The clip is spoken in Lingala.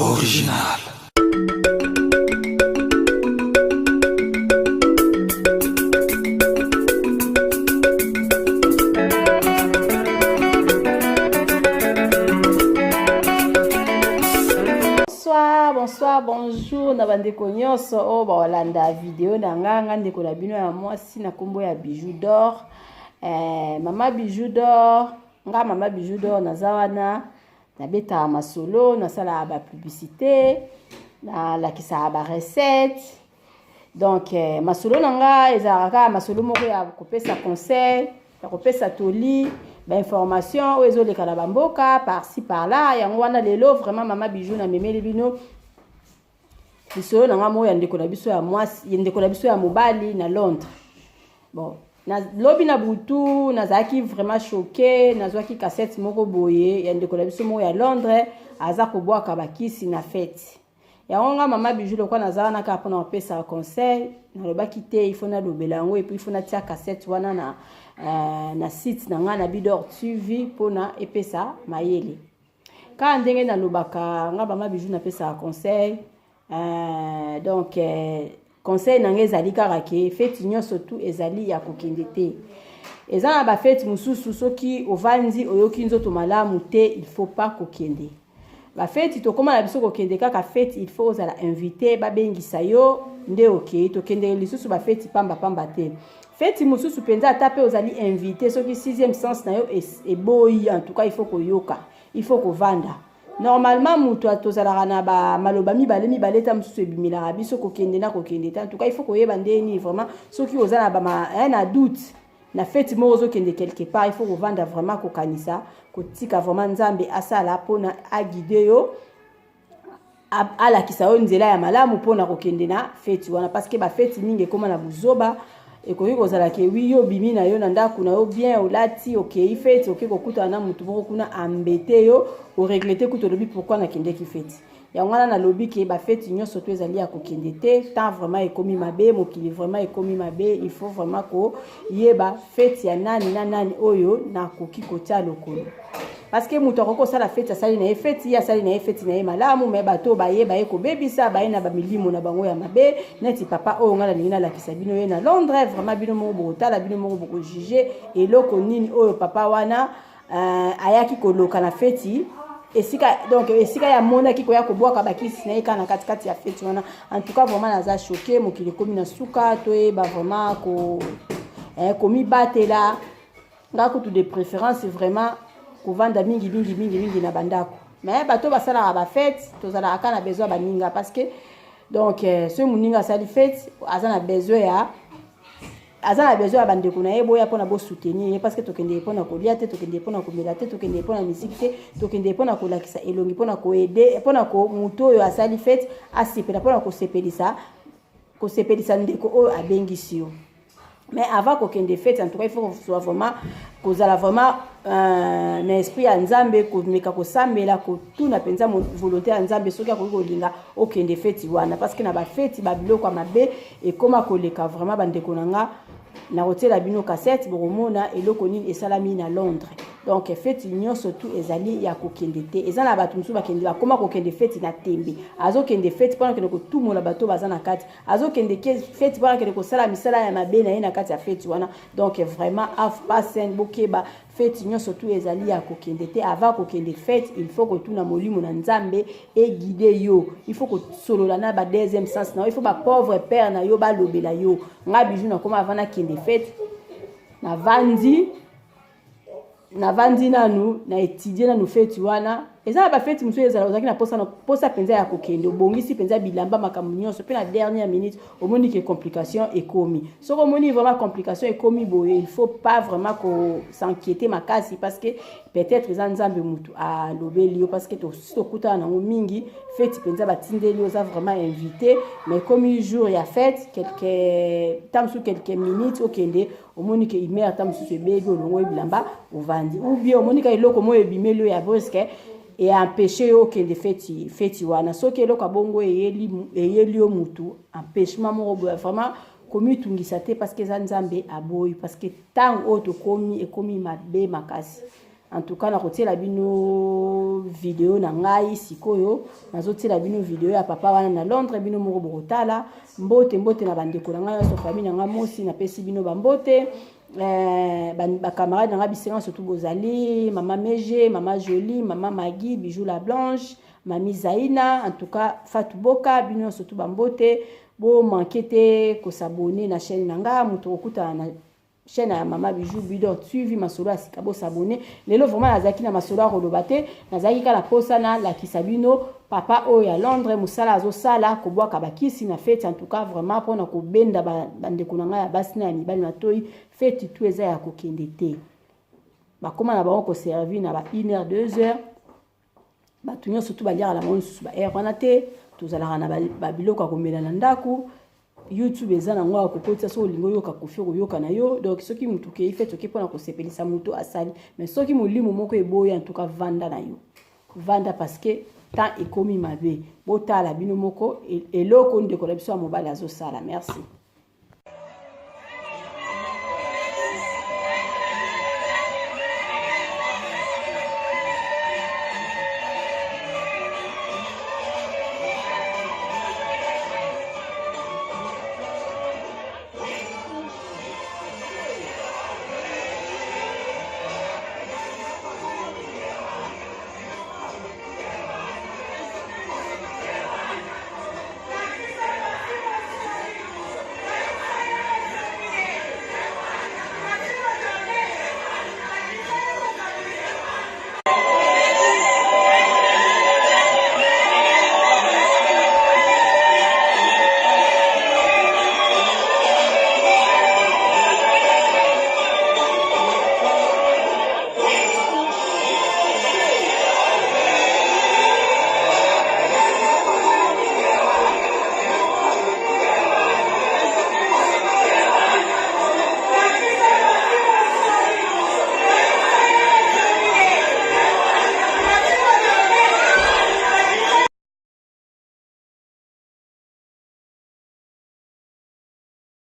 Original. Bonsoir, bonsoir, bonjour na bandeko nyonso oyo baolanda video na nga nga ndeko na bino ya mwasi na nkombo ya Bijou d'or. Eh, mama Bijou d'or, nga mama Bijou d'or naza wana nabetaka masolo, nasalaka ba publicité, nalakisaka ba recette. Donc eh, masolo na nga ezalaka kaka masolo moko ya kopesa conseil, ya kopesa toli, ba information oyo ezoleka na bamboka par-ci par-là. Yango wana lelo vraiment mama Bijou namemeli bino lisolo na nga moko ya ndeko na biso ya mwasi, ndeko na biso ya mobali na Londres. Bon, na lobi na butu nazalaki vraiment choqué, nazwaki cassette moko boye ya ndeko na biso moko ya Londres aza kobwaka bakisi na fete. Yango nga mama Bijou lokwa naza wana kaka mpona kopesa conseil, nalobaki te il faut nalobela yango et puis il faut natia cassette wana na site na nga na Bidor TV mpona epesa mayele. Kaka ndenge nalobaka nga mama Bijou napesaka conseil, donc conseil na nga ezali kaka ke feti nyonso tu ezali ya kokende te. Eza na ba feti mosusu soki ovandi oyoki nzoto malamu te, il faut pas kokende. Ba feti tokóma na biso kokende kaka feti, il faut ozala invité, babengisa yo nde okei. Tokendeke lisusu ba feti pamba pamba te. Feti mosusu mpenza ata mpe ozali invité, soki sixième sens na yo eboyi, en tout cas il faut koyoka, il faut kovanda. Normalement moto tozalaka na ba maloba mibale mibale ta mosusu ebimelaka biso kokende na kokende te. En tout cas il faut koyeba ndenge nini vraiment soki oza na ba na doute na feti moko ozokende quelque part, il faut kovanda vraiment, kokanisa, kotika vraiment Nzambe asala mpona aguide yo, alakisa yo nzela ya malamu mpona kokende na feti wana. Parce que bafeti mingi ekóma na buzoba. Ekoki kozala ke wi yo obimi na yo na ndako na yo bien, olati, okei feti, okei kokutana na motu moko kuna, ambete yo, oregretter kutu, olobi pourquoi nakendeki feti. Yango wana nalobi ke bafeti nyonso to ezali ya kokende te. Temps vraiment ekomi mabe, mokili vraiment ekomi mabe. Il faut vraiment koyeba feti ya nani na nani oyo nakoki kotia lokolo, parce que moto akoki kosala feti, asali na ye feti, ye asali na ye feti na ye malamu, me bato bayeba ye kobebisa, baye na bamilimo na bango ya mabe. Neti papa oyo ngai nalingi nalakisa bino ye na Londres, vraiment bino moko bokotala, bino moko bokojuge eloko nini oyo papa wana ayaki koloka na feti esika. Donc esika ya monaki koya kobwaka bakisi na ye kaka na katikati ya feti wana. En tout cas vraiment naza choqué. Mokili ekomi na suka, toyeba vraiment komibatela. Nga kutu de préférence vraiment kovanda mingi mingi mingi mingi na bandako, mais bato basalaka bafete, tozalaka kaka na besoin ya baninga, parce que donc soki moninga asali fete, aza na besoin ya bandeko na ye boya mpona bosoutenir ye, parce que tokendeke mpona kolia te, tokendeke mpona komela te, tokendeke mpona misiki te, tokendeke mpona kolakisa elongi, mpona koaider, mpona motu oyo asali fete asepela, mpona kosepelisa ndeko oyo abengisi yo. Mais avant kokende fête, en tout cas il faut soit vraiment kozala vraiment na esprit ya Nzambe, komeka kosambela, kotuna mpenza volonté ya Nzambe soki akoki kolinga okende feti wana, parce que na bafeti babiloko ya mabe ekóma koleka. Vraiment bandeko na nga, nakotiela bino cassette, bokomona eloko nini esalami na Londres. Donc feti nyonso tu ezali ya kokende te. Eza na bato mosusu bakende, bakóma kokende feti na tembe. Azokende feti mpona kende kotumola bato baza na kati, azokende feti mpona kende kosala misala ya mabe na ye na kati ya feti wana. Donc vraiment afpasen, bokeba, feti nyonso tu ezali ya kokende te. Avant kokende fete, il faut kotuna molimo na Nzambe eguide yo, il faut kosolola na ba deuxième sens na yo, il faut bapauvre père na yo balobela yo. Nga Bijou nakoma, avant nakende fete, navandi nanu, na étudie nanu feti wana. Eza na bafeti mosusu ezala ozalaki na posa mpenza ya kokende, obongisi mpenza bilamba, makambo nyonso, mpe na dernière minute omoni ke complication ekomi. Soki omoni vraiment complication ekomi boye, il faut pas vraiment kos'inquiéter makasi, parce que peut-être eza Nzambe motu alobeli yo. Parce que tokutana nango mingi, feti mpenza batindeli, oza vraiment invité, mais ekomi jour ya fête, quelque ta mosusu quelques minutes okende, omoni ke humeur ata mosusu ebebi, olongoli bilamba, ovandi, ou bien omoni ka eloko moko ebimeli oyo ya brusque eempêche yo okende feti wana. Soki eloko ya bongo eyeli yo mutu empêchement moko boye, vraiment komitungisa te, parce que eza Nzambe aboyi, parce que ntango oyo tokomi ekomi mabe makasi. En tout cas, nakotiela bino video na ngai sikoyo, nazotiela bino video ya papa wana na Londres, bino moko bokotala. Mbote mbote na bandeko na ngai nyonso, famille na ngai mosi, napesi bino bambote. Bacamarade na ngai bisenga, surtout bozali mama Mege, mama Jolie, mama Magi, Bijou la Blanche, mami Zaina, en tout cas Fatou Boka, bino nyonso tu bambote. Bomanke te kos'abonner na chaîne na ngai. Moto kokutana na chaîne ya Mama Bijou Bidor TV, masolo ya sika, bos'abonner. Lelo vraiment nazalaki na masolo ya koloba te, nazalaki kaka mposa nalakisa bino papa oyo ya Londres, mosala azosala, kobwaka bakisi na feti. En tout cas vraiment, mpona kobenda bandeko na ngai ya basi na ya mibali matoi, feti tu eza ya kokende te. Bakóma na bango koservir na ba 1 heure, 2 heures. Bato nyonso tu baliaka na bango lisusu ba heure wana te. Tozalaka na babiloko ya komela na ndako. YouTube eza nango ya kokotisa. Soki olingi oyoka Kofi, okoyoka na yo. Donc soki motu okei feti, oke mpona kosepelisa motu asali, mais soki molimo moko eboyi, en tout cas vanda na yo, vanda, parce que temps ekomi mabe. Botala bino moko eloko ndeko na biso ya mobali azosala. Merci.